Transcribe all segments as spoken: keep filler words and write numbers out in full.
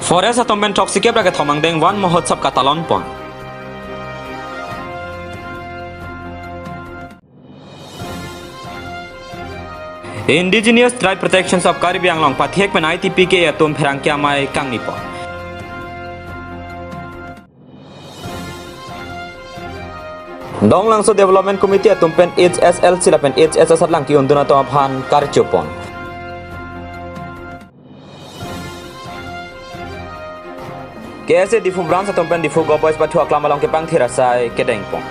Forest atum pen throksi kep ra kethom angdeng Van Mahotsav katalon pon. Indigenous Tribe Protection of Karbi Anglong pathek pen I T P K atum pherangke amei kangni pon. Donglangso Development Committee atum pen H S L C lapen H S S atlang ki-undun atum aphan karcho pon. K S A Diphu Branch atum pen Diphu Go Boys pathu aklam along kepangthir asai kedeng pon.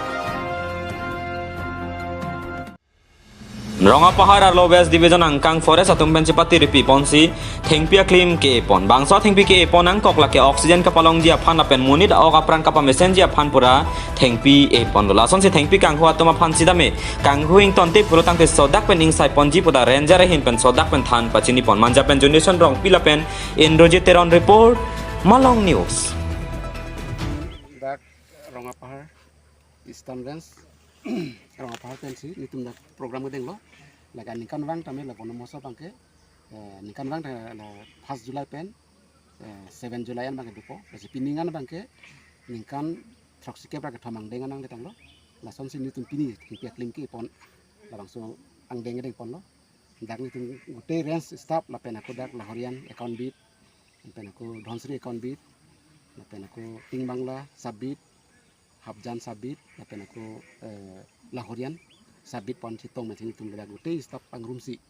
Rongapahar arlo West Division angkang Forest atum pen chepatiri pi ponsi thengpi aklim ke-e pon. Bangso thengpi ke-e pon angkok lake oxygen kapalongji aphan lapen monit a-ok apran kapamesenji aphan pura thengpi e ponlo. Lasonsi thengpi kanghu atum aphan sitame kanghu ingtonte pulo tangte sodak pen ingsai ponji pu ta ranger ahin pen sodak pen than pachini pon. Manja pen Junior Rongpi lapen Indrajit Teron report, Malong News. Dak Rongapahar Eastern Range, Rongapahar pensi nelitum dak program kedenglo. Lake ningkan vang tame la Van Mahotsav abangke, eh, ningkan vang tame la first July pen, eh, seven July an abangke dopo. Lasi pining an abangke ningkan throksi kep ra kethom angdeng an nangletanglo. Lasonsi nelitum pini thengpi aklim ke-e pon, labangso angdeng kedeng ponlo. Dak nelitum gutei range staff lapen ako dak Lahorian account beat, lapen ako Dhansiri account beat, lapen ako Tingbangla sub beat, Hapjan sub beat, lapen ako, eh, Lahorian sub beat pon chetong mati nelitum ladak gutei staff pangrumsi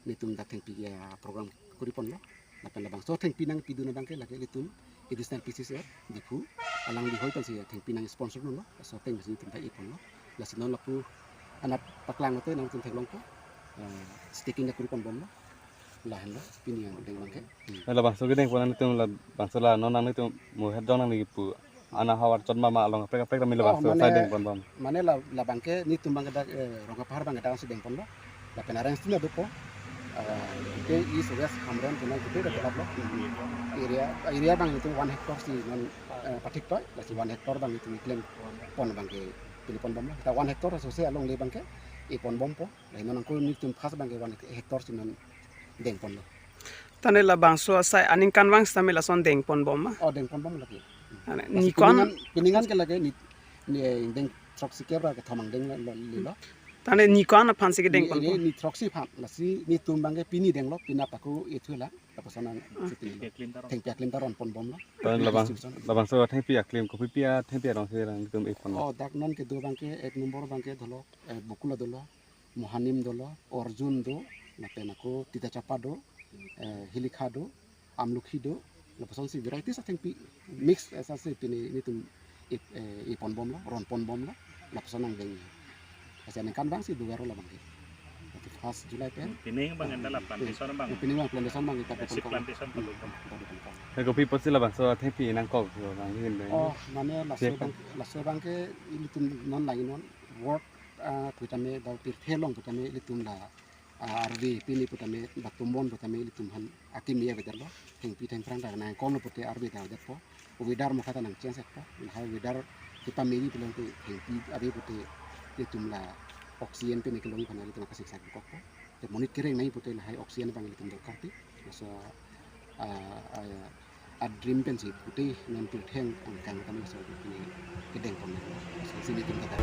nelitum dak thengpi, ya, program kuri ponlo. Lapen labangso thengpi nangpidun abangke lake ilitum additional P C C F Diphu alangli hoi pensi thengpi nang sponsor dunlo. Laso ateng pensi nelitum ta e ponlo. Lasi non lapu anat paklang lote nangtum theklongpo. Eh, staking ta kuri ponbomlo. Lahenlo pini angdeng abangke. Hmm. Labangso kedeng pon nangtum labangso la non nangtum muhet dong nangli pu ana havar chot mama along kaprek kaprek kami. Oh, labangso mane, sai deng ponbom. Mane la, labangke nelitum abangke dak, eh, Rongapahar abangke dak si deng ponlo. Lapen arrange tina dopo. Eh, ke East West Hamren tina gutei dak kelap lo. Area, area abang nelitum one hectare si non, eh, pathik toi. Lasi one hectare abang nelitum claim pon abangke pini ponbomlo. Ta one hectare asose alongle abangke e ponbompo. Lahenlo nangko nelitum first abangke one hectare si non deng ponlo. Tane labangso asai aningkan vang sitame lason deng ponbom ma? Oh, deng ponbom lake. Tane lasi ni kon pining an, pining an ke lake ni, ni, eh, deng throksi kep ra kethom angdeng lo, lo, lilo. Tane ni kon aphan si kedeng ni, ponbom? Ni throksi aphan, lasi nelitum abangke pini denglo, penap ako ethu la, lapuson nang, ah, si pini lo. Thengpi aklim ta ron ponbomlo. Tane labang, distribution. Labangso thengpi aklim, kopi pi athengpi arong si nangtum e ponlo? Oh, dak non kedo abangke, ek nombor abangke dolo, eh, Bokula dolo, Mohanim dolo, Arjun do, lapen ako Titachapa do, eh, Hilikha do, Amlokhi do, lapuson si varieties athengpi mix asase pini nelitum e, eh, e ponbomlo, ron ponbomlo, lapuson angdeng. Lasi aningkan vang si dua ro labangke. Lasi first July pen. Pining abang anta la plantation abang. Pining abang plantation abang kita. Eh, si pon kong. Plantation pon kong. Hmm, kita pon kong. Eh, kopi apotsi labangso thengpi nangkok, so, nanghin dong. Oh, mane laso, cek, abang, laso abangke ilitum non lagi non work, ah, putame dak pirthe along putame ilitum la, ah, arve pini putame batum bon putame ilitum aphan akimi avedetlo. Thengpi thengphrang ta nangkoklo pute arve ta avedetpo. Weather mokha ta nang change etpo. Lahai weather kepamegi pulote thengpi ave pute ilitum la oxygen pini kelong aphan ilitum akasiksak kokpo. Te monit kereng nai pute lahai oxygen abang ilitum dorkar ti. Laso, ah, ah, a-dream pensi pute non pirthe angkang kami so pini kedeng pon. So, si nelitum kata.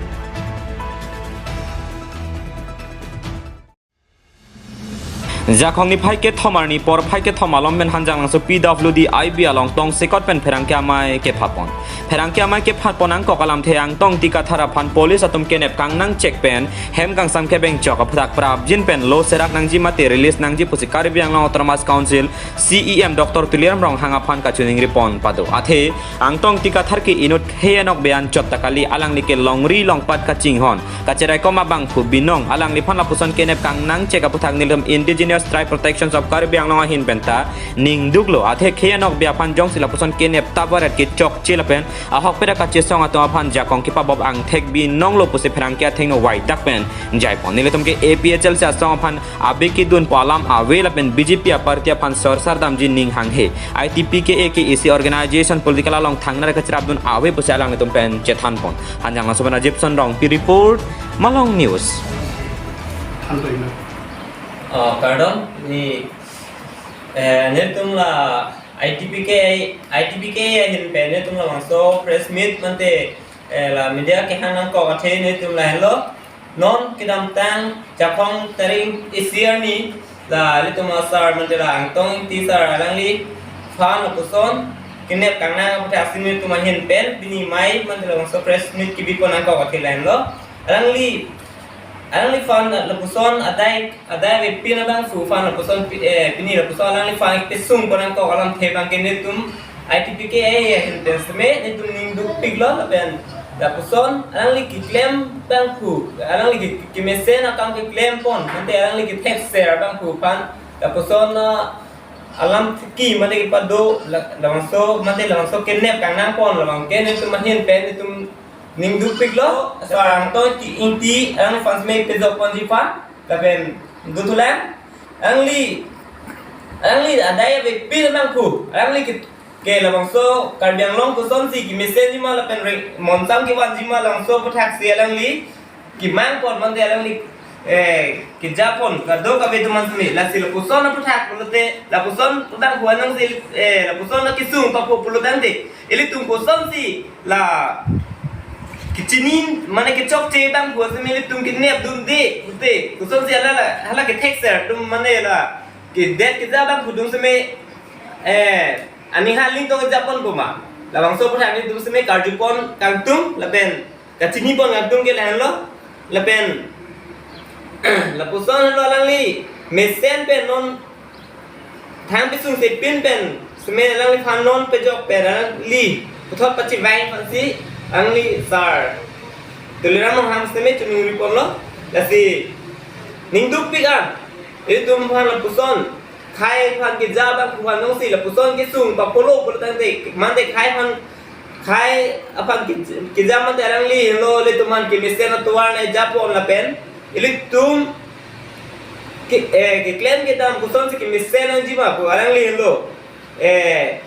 Jakhong niphai kethom arni porphai kethom along pen Hanjanglangso P W D I B along tongsekot pen pherangke amei kepha pon. Pherangke amei kepha pon angkok alamthe Angtong Tikathar aphan police atum kenep kangnang chek pen hem kangsam kebeng chok aphuthak prapjin pen lo serak nangji mate release nangji pusi Karbi Anglong Autonomous Council C E M Doctor Tuliram Ronghang aphan kachiningri pon pado. Athe Angtong Tikathar ke inut Khei Anokbe anchot ta kali, alangli ke longri longpat kachinghon, kacheraikom abangphu binong, alangliphan lapuson kenep kangnang chek aphuthak nelitum Indigenous Tribe Protection of Karbi Anglong ahin penta ningduklo. Athe Khei Anokbe aphan jongsi lapuson kenep tabaret kechokche lapen ahokpet akachesong atum aphan jakong kepabop angthek binonglo pusi pherangke athengno waidak pen jaipon. Nelitum ke A P H L C asong aphan ave kedunpo alam ave lapen B J P aparty aphan sorsar damji ning hanghe. I T P K A ke isi organization political along thangnar kacherapdun ave pusi alanglitum pen chethanpon. Hanjanglangso pen Jipson Rongpi report, Malong News. Oh, pardon, ni, eh, nelitum la I T P K, I T P K ahin pen netum labangso press meet mate, eh, la media kehang nangkok athe netum lahenlo. Non kedamtang Jakhong tarik isi arni la ilitum asar mate la Angtong Engti sar alangliphan lapuson kenep kangnang aphuthak si netum ahin pen pini mai mate labangso press meet kebipon nangkok athe lahenlo. Alangli, alangliphan lapuson adai, adai avepin abangphu aphan lapuson pi-, eh, pini lapuson alangliphan kesung pon nangkok alamthe abangke netum I T P K ahin pen seme netum ning dukpiklo lapen lapuson alangli keklem abangphu, alangli ke, kemesen akam keklem pon mate alangli kethekser abangphu aphan lapuson, ah, alam thiki mate kepado la, labangso mate labangso kenep kangnang pon labangke netum ahin pen netum ning dukpiklo. Asar Angtong Engti, Engti alangliphan seme pejok ponji aphan lapen dothulang. Alangli, alangli adai avepin abangphu, alangli ke, ke labangso Karbi Anglong kosonsi kemesenji ma lapen reng monsam kevanji ma labangso aphuthak si alangli kemang pon mate alangli, eh, keja pon kadokave atum an seme. Lasi lapuson aphuthak pulote, lapuson abangphu anong si, eh, lapuson akesung papo pulotangte ilitum kosonsi la kechini mane kechokche abangphu an seme ilitum kenep dunde pute kosonsi hala la, hala kethekser atum mane la kedet keja abangphu atum seme, eh, aning hal ning tong keja pon puma. Labangso aphuthak netum seme karju pon kangtung lapen kachini pon kangtung ke lahenlo. Lapen lapuson lo alangli mesen pen non thang pisung sepin pen seme alangliphan non pejok pen alangli puthot pachivai aphansi alangli sar Tuliram Ronghang seme chuningri ponlo. Lasi ning dukpik an ilitum aphan lapuson khei aphan keja abangphu aphan nongsi lapuson kesung papolo pulotangte mate khei aphan, khei aphan ke, keja mate alangli henlo ilitum aphan kemesen atovar ne ja pon lapen ilitum ke, eh, keklem kedam kosonsi kemesen nangji ma pu alangli henlo, eh,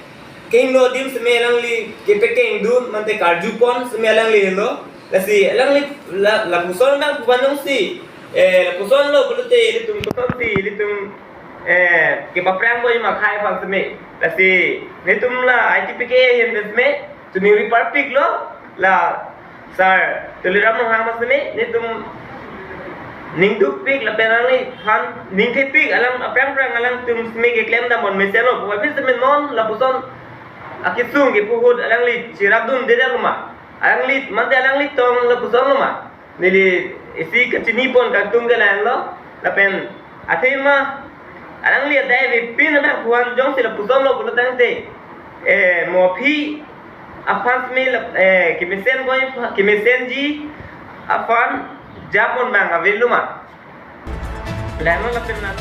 kehingno adim seme alangli kepekeng dun mate karju pon seme alangli henlo. Lasi alangli la, lapuson abangphu aphan nongsi, eh, lapuson lo pulote ilitum kosonsi ilitum, eh, kepaphrang boi ma khei aphan seme. Lasi netum la I T P K ahin pen seme chuningri parpiklo la sar Tuliram Ronghang ma seme netum ning dukpik lapen alangliphan ning thepik alang aphrang aphrang alangtum seme keklem dam pon mesen lo pu aphi seme non lapuson akesung kepu ahut alangli chirap dunde dam ma. Alangli mate alangli tong lapuson lo ma. Neli isi kachini pon kangtung ke lahenlo. Lapen athema alangli adai avepin abangphu an jongsi lapuson lo pulotangte, eh, mo aphi aphan seme la, eh, kemesen boi, kemesenji aphan ja pon abang avelo ma. Lahenlo lapen lang.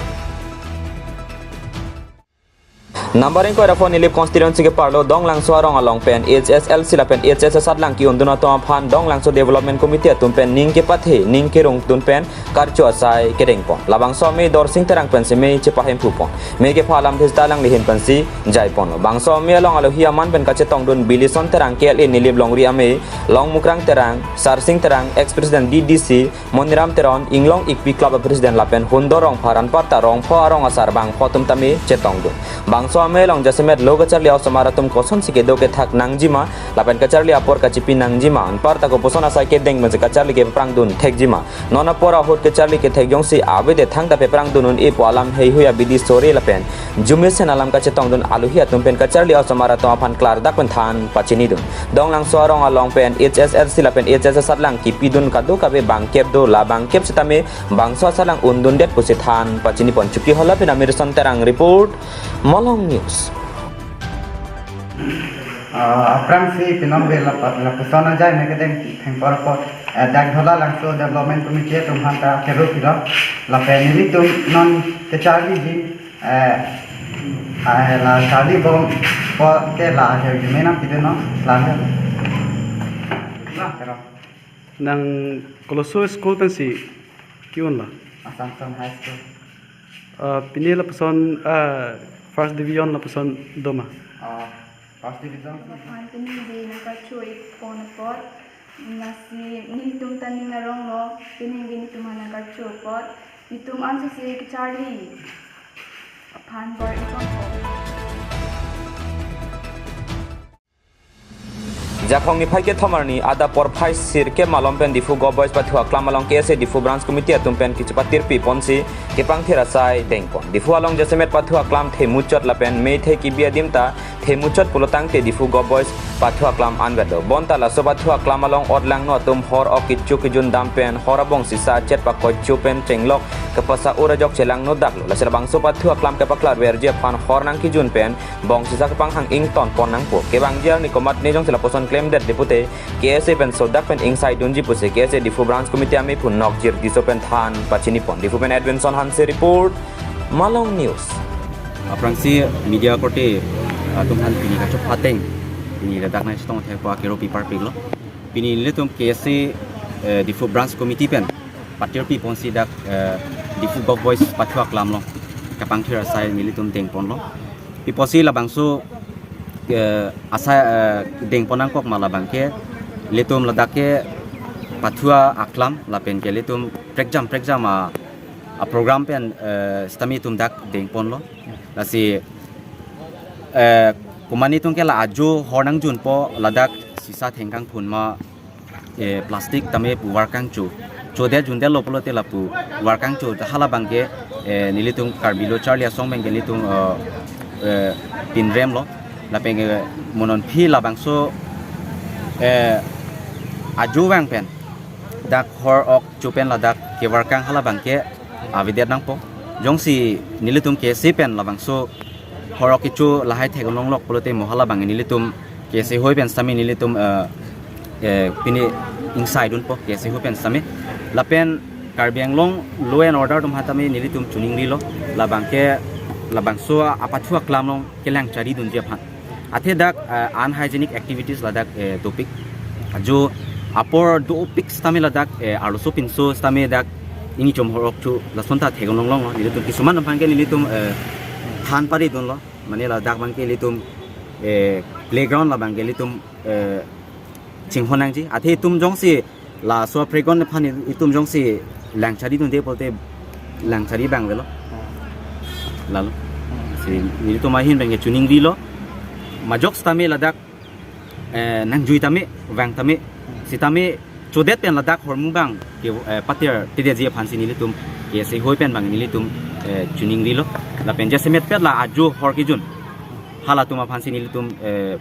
Number ingkoi ra pho Nilip constituency keparlo Donglangso arong along pen H S L C lapen H S S atlang ke-un dun atum aphan Donglangso Development Committee atum pen ning kepathe, ning kerung dun pen karcho asai kedeng pon. Labangso amei Dorsing Terang pen seme chepahemphu pon. Mei kepha alam thista alangli ahin pensi jai ponlo. Bangso amei along alohi aman pen kachetong dun Bilison Terang K L A Nilip longri amei, Longmukrang Terang, Sarsing Terang, ex-president D D C, Moniram Teron, Inglong Ikpi Club a-president lapen Hundor Rongphar anparta rong pho arong asar bang pho atum tame chetong dun. Bangso amei along jasemet lo kacharli a-osomar atum kosonsi kedo kethak nangji ma, lapen kacharli apor kachipi nangji ma, anparta kopuson asai kedeng pensi kacharli kepaphrang dun thekji ma. Non apor ahut kacharli kethek jongsi avedet thangta paphrang dun un-e pu alam heihui abidi sore lapen jumesen alam kachetong dun alohi atum pen kacharli a-osomar atum aphan klardak pen than pachini dun. Donglangso arong along pen H S L C lapen H S S atlang kepi dun kadokave bangkep do, la bangkep setame bangso asatlang un dundet pusi than pachini pon. Chokihola pen Amirson Terang report, Malong News. Ah, aphrangsi pinong ve lapa-, lapuson ajai ne kedeng thengpor apot, eh, Dagdhola Langso Development Committee atum aphan ta keru pilo. Lapen nelitum non kecharliji, eh, eh, la charli bom po ke la aher jumena pide non la aher. La kero. Nang koloso school pensi ke-un lo? Assumption High School. Ah, pini lapuson, ah, first division lapuson do ma? Ah, first division. Aphan pini di nangkarcho-ik pon apot, lasi nelitum ta ning arong lo, pini di nelitum aphan nangkarcho apot, nelitum ansose kecharli aphan bor-i pon apot. Jakhong niphai kethom arni adap porphai sirkep malom pen Diphu Govt Boys pathu aklam along K S A Diphu Branch Committee atum pen kechepatirpi ponsi kepangthir asai dengpon. Diphu along jasemet pathu aklam themuchot lapen meithai kebi adim ta themuchot pulotangte Diphu Govt Boys pathu aklam anvetlo. Bonta laso pathu aklam along otlangno atum hor ok kecho kejun dam pen hor abong sisa chet pakoicho pen chenglok kepasa ur ajok chelangno daklo. Lasi labangso pathu aklam kepaklarverji aphan hor nangkejun pen bong sisa kepanghang ington pon nangpo. Kevangji arni komatne jongsi lapuson klemdet depute K S A pen sodak pen ingsaidunji pusi K S A Diphu Branch Committee amei phu Nokjir Tisso pen than pachini pon. Diphu pen Edwinson Hanse report, Malong News. Aphrangsi media korte atum aphan pini kachopha ateng pini ladak nangchetong thekpo akero pipar piglo. Pini nelitum K S A, eh, Diphu Branch Committee pen patirpi ponsi dak, eh, Diphu Govt Boys pathu aklam along kepangthir asai nelitum dengponlo. Pi pusi labangso, eh, asai, eh, dengpon nangkok ma labang ke ilitum ladak ke pathu aklam lapen ke ilitum prekjam prekjam a, a program pen, eh, sitame itum dak dengponlo. Lasi, eh, komatne atum ke la ajo hor nangjunpo ladak sisa thengkang phun ma, eh, plastic tame pu varkang cho. Chodet jundetlo pulote lapu varkang cho halabang ke, eh, nelitum Karbi Lo Charli Asong pen ke nelitum, eh, eh, pinremlo. Lapen ke mo non aphi labangso, eh, ajo vang pen dak hor ok cho pen ladak kevarkang halabang ke avedet nangpo. Jongsi nelitum K S A pen labangso hor ok kecho lahai thek longlok pulote mo halabang nelitum K S A hoi pen sitame nelitum, eh, eh, pini ingsaidunpo K S A hoi pen sitame. Lapen Karbi Anglong law and order atum aphan tame nelitum choningrilo. Labang ke labangso apathu aklam along kelang charidunji aphan. Athe dak, eh, unhygienic activities ladak, eh, dopik. Ajo apor dopik sitame ladak, eh, arloso pinso sitame dak ingchom hor ok cho lason ta thek longlonglo. Nelitum kisuman atum aphan ke nelitum, eh, than paridunlo. Mane ladak abang ke ilitum, eh, playground labang ke ilitum, eh, chinghon nangji. Athe itum jongsi laso playground aphan itum jongsi lang charidunde pulote lang chari abang avelo. Lalo. Si nelitum ahin abang ke choningrilo. Majok sitame ladak, eh, nangjui tame, vang tame, sitame chodet pen ladak hormu abang ke, eh, patir tidetji aphansi nelitum K S A hoi pen abang nelitum, eh, choningrilo. Lapen jasemet pet la ajo hor kejun halatum aphansi nelitum, eh,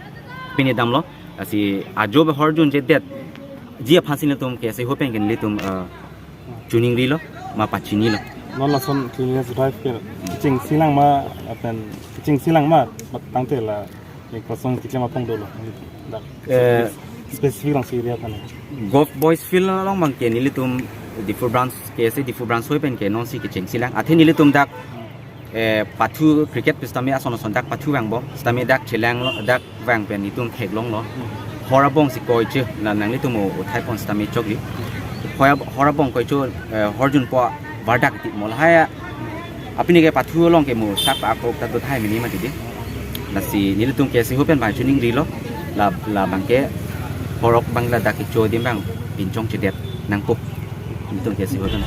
pini damlo. Lasi ajo hor junjedetji aphansi nelitum K S A hoi pen ke nelitum, eh, choningrilo, ma pachinilo. Non lason cleanliness drive ke kechengsi lang ma, lapen kechengsi lang ma, tangte la, eh, kosong keklem apong dolo. Dak, eh, specific lang si area kan. Govt Boys Field along abang ke nelitum Diphu Branch, K S A Diphu Branch hoi pen ke nonsi kechengsi lang. Athe nelitum dak, eh, pathu cricket pen sitame ason ason dak pathu vangbom, sitame dak chelanglo, dak vang pen itum theklonglo. Hor abong si koicho, la nanglitum o, o thai pon sitame chokli. Hor ab-, hor abong koicho, eh, hor junpo vardak ti mo lahai apini ke pathu along ke mo sak pa ako ta do thai mini mati de. Lasi nelitum K S A hoi pen abang choningrilo. La, labang ke hor ok abang ladak kecho adim abang pinchong chedet nangpo. Nelitum K S A hoi pen.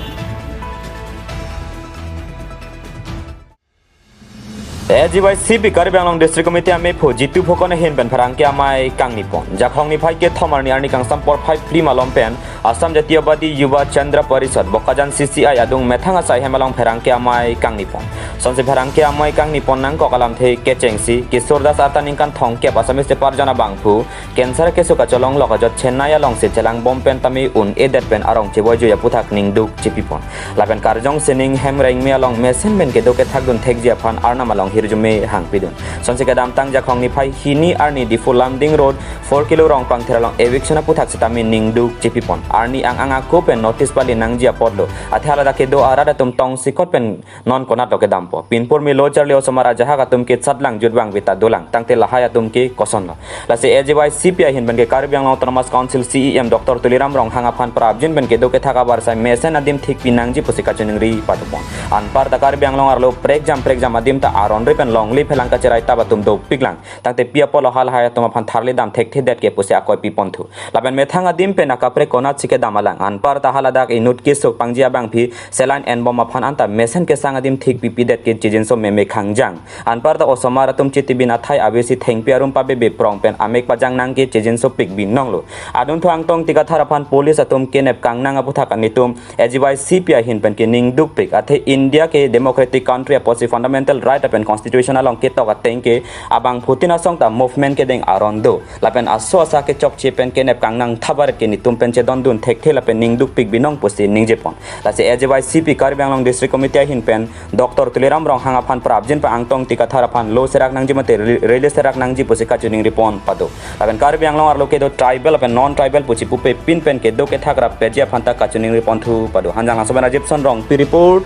A G Y C P Karbi Anglong District Committee amei phu Jitu Phukan ahin pen pherangke amei kangni pon. Jakhong niphai kethom arni arni kangsam porphai phli malom pen Assam Jatiyabadi Yuva Chandra Parishad Bokajan C C I adung methang asai hem along pherangke amei kangni pon. Sonsi pherangke amei kangni pon nangkok alamthe kechengsi Kishore Das arta ningkan thomkep Assamese Deparjan abangphu cancer keso kacholonglok ajot Chennai alongsi chelangbom pen tame un-edet pen arong chevoijui aputhak ningduk chepipon. Lapen karjong sining hem rengme along mesen pen kedo kethakdun thekji aphan arnam along hirjume hangpidun. Sonsi kedamtang Jakhong niphai hini arni Diphu Lumding Road four kilo rong pangthir along eviction aputhak sitame ningduk chepipon. Arni ang ang ako pen notice pali nangji apotlo. Athe haladak kedo arat atum tongsekot pen non konatlo kedampo. Pinpur milo charli osomar ajahak atum ke chatlang jutbang vita dolang. Tangte lahai atum ke kosonlo. Lasi A G Y C P ahin pen ke Karbi Anglong Autonomous Council C E M Doctor Tuliram Ronghang aphan prapjin pen kedo kethak abar sai mesen adim thikpi nangji pusi kachiningri padopon. Anparta Karbi Anglong arlo prekjam prekjam adim ta aronri pen longle phelang kacherai tap atum dopiklang. Tangte pi apotlo halahai atum aphan tharli dam thekthedet ke pusi akoi piponthu. Lapen methang adim pen akaprek konatsi kedam alang. Anparta haladak inut keso pangji abangphi saline enbom aphan anta mesen kesang adim thikpipidet ke chijinso meme khangjang. Anparta osomar atum chitibin athai avesi thengpi arum pabebe prong pen amek pajang nang ke chijinsopik binonglo. Adunthu Angtong Tikathar aphan police atum kenep kangnang aputhak nelitum A G Y C P ahin pen ke ning dukpik. Athe India ke democratic country apotsi fundamental right lapen constitution along ketok ateng ke abangphutin asong ta movement kedeng aron do. Lapen aso asa kechokche pen kenep kangnang thabar ke nelitum pen chedondun thekthe lapen ning dukpik binong pusi ningjepon. Lasi A G Y C P Karbi Anglong District Committee ahin pen Doctor Tuliram Ronghang aphan prapjin pa Angtong Tikathar aphan lo serak nangji mate re-, release serak nangji pusi kachiningripon pado. Lapen Karbi Anglong arlo kedo tribal lapen non tribal pusi pupe pin pen kedo kethak rap peji aphan ta kachiningriponthu pado. Hanjanglangso pen Rajibson Rongpi report,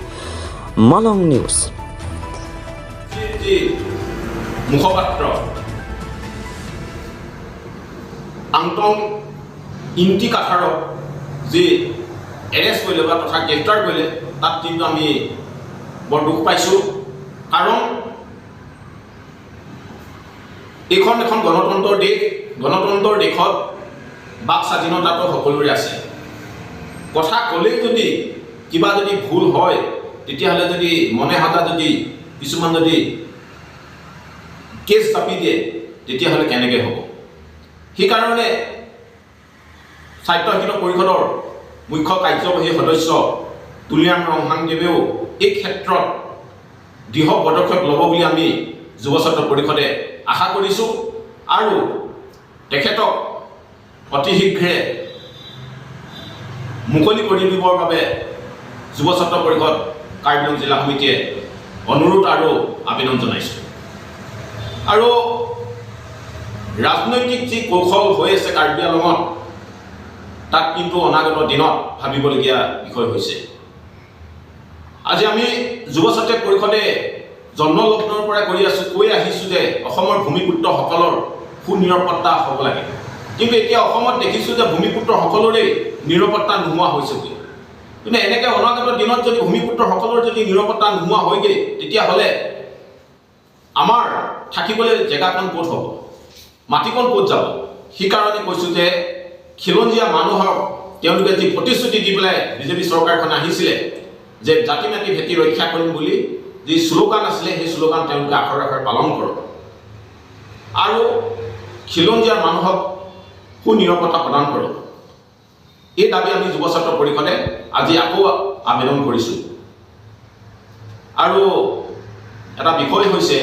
Malong News. যি মুখপাত্ৰ আংটং ইংতি কাথাৰক যি এৰেষ্ট কৰিলে বা তথা গ্ৰেপ্তাৰ কৰিলে, তাত কিন্তু আমি বৰ দুখ পাইছোঁ। কাৰণ এইখন এখন গণতন্ত্ৰৰ দেশ। গণতন্ত্ৰৰ দেশত বাক স্বাধীনতাটো সকলোৰে আছে। কথা ক'লেই যদি কিবা যদি ভুল হয়, তেতিয়াহ'লে যদি মনে সজা যদি কিছুমান যদি কেছ চাপি দিয়ে, তেতিয়াহ'লে কেনেকৈ হ'ব? সেইকাৰণে স্বায়ত্তশাসিত পৰিষদৰ মুখ্য কাৰ্যবাহী সদস্য তুলিৰাম ৰংহাংদেৱেও এই ক্ষেত্ৰত দৃঢ় পদক্ষেপ ল'ব বুলি আমি যুৱ ছাত্ৰ পৰিষদে আশা কৰিছোঁ আৰু তেখেতক অতি শীঘ্ৰে মুকলি কৰি দিবৰ বাবে যুৱ ছাত্ৰ পৰিষদ কাৰ্বি আংলং জিলা সমিতিয়ে অনুৰোধ আৰু আবেদন জনাইছোঁ। আৰু ৰাজনৈতিক যি কৌশল হৈ আছে কাৰ্বি আংলঙত, তাক কিন্তু অনাগত দিনত ভাবিবলগীয়া বিষয় হৈছে। আজি আমি যুৱ ছাত্ৰ পৰিষদে জন্মলগ্নৰ পৰা কৰি আছো, কৈ আহিছো যে অসমৰ ভূমিপুত্ৰসকলৰ সুনিৰাপত্তা হ'ব লাগে। কিন্তু এতিয়া অসমত দেখিছো যে ভূমিপুত্ৰসকলৰেই নিৰাপত্তা নোহোৱা হৈছেগৈ। কিন্তু এনেকে অনাগত দিনত যদি ভূমিপুত্ৰসকলৰ যদি নিৰাপত্তা নোহোৱা হয়গৈ, তেতিয়াহ'লে আমাৰ থাকিবলৈ জেগাকণ ক'ত হ'ব? মাটিকণ ক'ত যাব? সেইকাৰণে কৈছো যে খিলঞ্জীয়া মানুহক তেওঁলোকে যি প্ৰতিশ্ৰুতি দি পেলাই বিজেপি চৰকাৰখন আহিছিলে যে জাতি মাটি ভেটি ৰক্ষা কৰিম বুলি যি শ্লোগান আছিলে, সেই শ্লোগান তেওঁলোকে আখৰে আখৰে পালন কৰক আৰু খিলঞ্জীয়া মানুহক সুনিৰাপত্তা প্ৰদান কৰক। এই দাবী আমি যুৱ ছাত্ৰ পৰিষদে আজি আকৌ আবেদন কৰিছো। আৰু এটা বিষয় হৈছে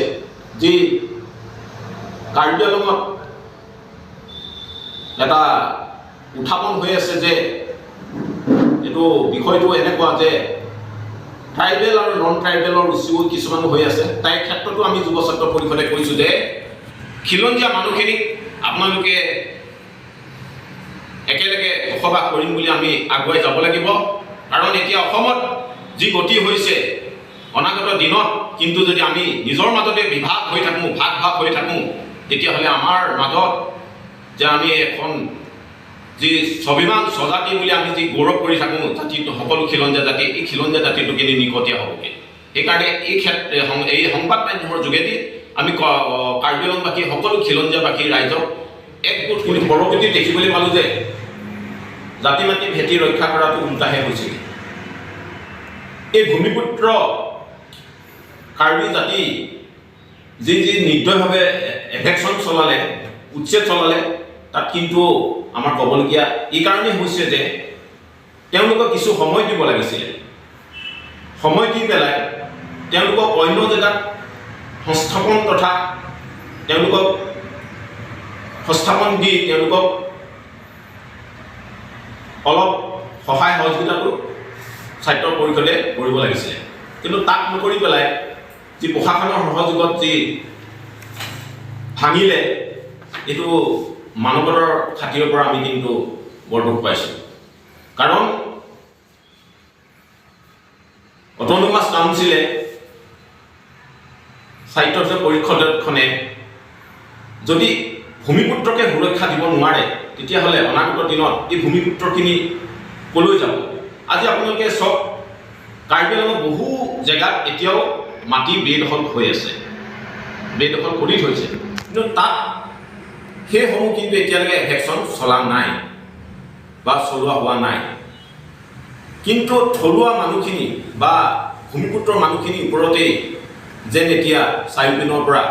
যি কাৰ্বি আংলঙত এটা উত্থাপন হৈ আছে যে এইটো বিষয়টো এনেকুৱা যে ট্ৰাইবেল আৰু নন ট্ৰাইবেলৰ ইছ্যু কিছুমান হৈ আছে। তাই ক্ষেত্ৰতো আমি যুৱ ছাত্ৰ পৰিষদে কৈছো যে খিলঞ্জীয়া মানুহখিনিক আপোনালোকে একেলগে বসবাস কৰিম বুলি আমি আগুৱাই যাব লাগিব। কাৰণ এতিয়া অসমত যি গতি হৈছে, অনাগত দিনত কিন্তু যদি আমি নিজৰ মাজতে বিভাগ হৈ থাকোঁ, ভাগ ভাগ হৈ থাকোঁ, তেতিয়াহ'লে আমাৰ মাজত যে আমি এখন যি স্বাভিমান স্বজাতি বুলি আমি যি গৌৰৱ কৰি থাকোঁ, জাতিটো সকলো খিলঞ্জীয়া জাতি, এই খিলঞ্জীয়া জাতিটো কিন্তু নিকটীয়া হ'বগৈ। সেইকাৰণে এই ক্ষেত্ৰত এই সং-, এই সংবাদ মাধ্যমৰ যোগেদি আমি ক-, কাৰ্বি আংলংবাসী সকলো খিলঞ্জীয়াবাসী ৰাইজক একগোট কৰি পৰৱৰ্তী দেখিবলৈ পালোঁ যে জাতি মাটি ভেটি ৰক্ষা কৰাটো ওলোটাহে হৈছে। এই ভূমিপুত্ৰ কাৰ্বি জাতি যি যি নিৰ্দয়ভাৱে এভেকশ্যন চলালে, উচ্ছেদ চলালে, তাত কিন্তু আমাৰ ক'বলগীয়া এই কাৰণেই হৈছে যে তেওঁলোকক কিছু সময় দিব লাগিছিলে। সময় দি পেলাই তেওঁলোকক অন্য জেগাত সংস্থাপন তথা তেওঁলোকক সংস্থাপন দি তেওঁলোকক অলপ সহায় সহযোগিতাটো স্বায়ত্ত পৰিষদে কৰিব লাগিছিলে। কিন্তু তাক নকৰি পেলাই যি প্ৰশাসনৰ সহযোগত যি ভাঙিলে, এইটো মানৱতাৰ খাতিৰৰ পৰা আমি কিন্তু বৰ দুখ পাইছোঁ। কাৰণ অট'নমাছ কাউন্সিলে, স্বায়ত্তশাসিত পৰিষদখনে যদি ভূমিপুত্ৰকে সুৰক্ষা দিব নোৱাৰে, তেতিয়াহ'লে অনাগত দিনত এই ভূমিপুত্ৰখিনি ক'লৈ যাব? আজি আপোনালোকে চাওক, কাৰ্বি আংলঙৰ বহু জেগাত এতিয়াও মাটি বেদখল হৈ আছে, বেদখল কৰি থৈছে, কিন্তু তাত সেইসমূহ কিন্তু এতিয়ালৈকে এভেকশ্যন চলা নাই বা চলোৱা হোৱা নাই। কিন্তু থলুৱা মানুহখিনি বা ভূমিপুত্ৰৰ মানুহখিনিৰ ওপৰতেই যেন এতিয়া চাৰিওপিনৰ পৰা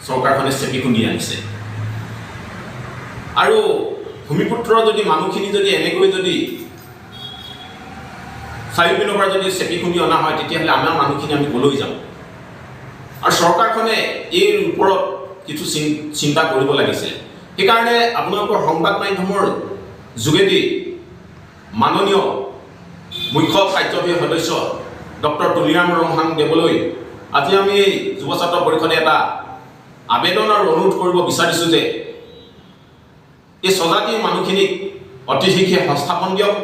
চৰকাৰখনে চেপি খুন্দি আনিছে। আৰু ভূমিপুত্ৰ যদি মানুহখিনি যদি এনেকৈ যদি চাৰিওপিনৰ পৰা যদি চেপি খুন্দি অনা হয়, তেতিয়াহ'লে আমাৰ মানুহখিনি আমি কলৈ যাম? আৰু চৰকাৰখনে এই ওপৰত কিছু চিন-, চিন্তা কৰিব লাগিছে। সেইকাৰণে আপোনালোকৰ সংবাদ মাধ্যমৰ যোগেদি মাননীয় মুখ্য কাৰ্যবাহী সদস্য ডক্টৰ তুলিৰাম ৰংহাং দেৱলৈ আজি আমি এই যুৱ ছাত্ৰ পৰিষদে এটা আবেদন আৰু অনুৰোধ কৰিব বিচাৰিছো যে এই স্বজাতি মানুহখিনিক অতি শীঘ্ৰে সংস্থাপন দিয়ক,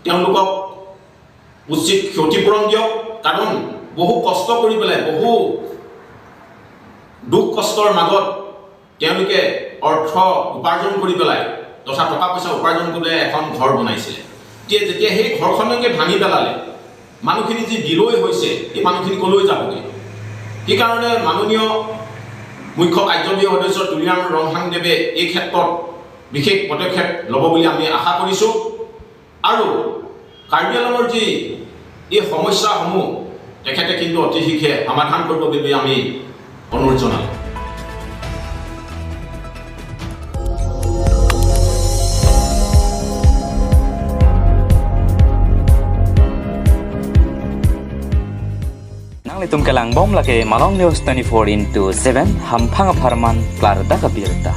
তেওঁলোকক উচিত ক্ষতিপূৰণ দিয়ক। কাৰণ বহু কষ্ট কৰি পেলাই, বহু দুখ কষ্টৰ মাজত তেওঁলোকে অৰ্থ উপাৰ্জন কৰি পেলাই তথা টকা পইচা উপাৰ্জন কৰি পেলাই এখন ঘৰ বনাইছিলে। এতিয়া যেতিয়া সেই ঘৰখনকে ভাঙি পেলালে, মানুহখিনি যি বিলৈ হৈছে, এই মানুহখিনি কলৈ যাবগৈ? সেইকাৰণে মাননীয় মুখ্য কাৰ্যবাহী সদস্য তুলিৰাম ৰংহাং দেৱে এই ক্ষেত্ৰত বিশেষ পদক্ষেপ ল'ব বুলি আমি আশা কৰিছো। আৰু কাৰ্বি আংলঙৰ যি এই সমস্যাসমূহ তেখেতে কিন্তু অতি শীঘ্ৰে সমাধান কৰিব বুলি আমি অনুৰোধ জনালোঁ। Nanglitum kelangbom lake Malong News twenty-four into seven, hamphang apharman klardak abirta.